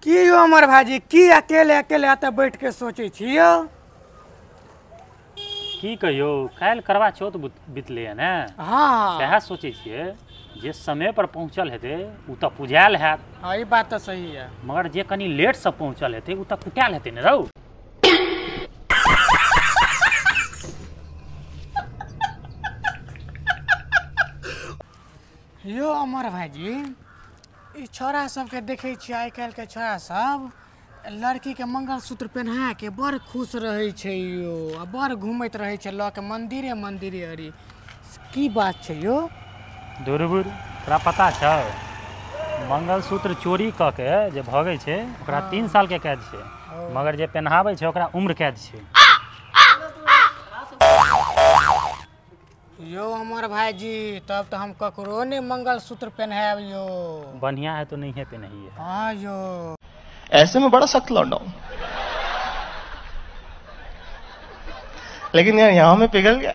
की यौ अमर भाईजी की अकेले अकेले एतऽ बैठ के सोचै छी यौ? की कहियौ, काल्हि करवा चौथ बितलैए ने। हाँ। सएह सोचै छियै जे समय पर पहुँचल हेतै ओ तऽ पुजायल हैत। हाँ, ई बात तऽ सही है। मगर जे कनि लेटसँ पहुँचल हेतै ओ तऽ कुटायल हेतै ने रौ। यो अमर भाईजी, ई छोरा सबके देखै छियै आइ काल्हिके छोरा सब लड़कीके मंगलसूत्र पहिना के बड़ खुश रहै छै यो, आ बड़ घूमैत रहै छै लऽ के मंदिरे मंदिरे। अरे की बात छै यो? दुर्बुर, तोरा पता छौ मंगलसूत्र चोरी कऽ के जे भगै छै ओकरा 3 साल के कैद छै, मगर जे पहिनाबै छै ओकरा उम्र कैद छै। यो अमर भाईजी, तब तो हम ककरो नहीं मंगलसूत्र पहनाब यो। बढ़िया है तो नहीं है पहनाइए। हाँ यो। ऐसे में बड़ा सख्त लौंडा हूं, लेकिन यार यहाँ में पिघल गया।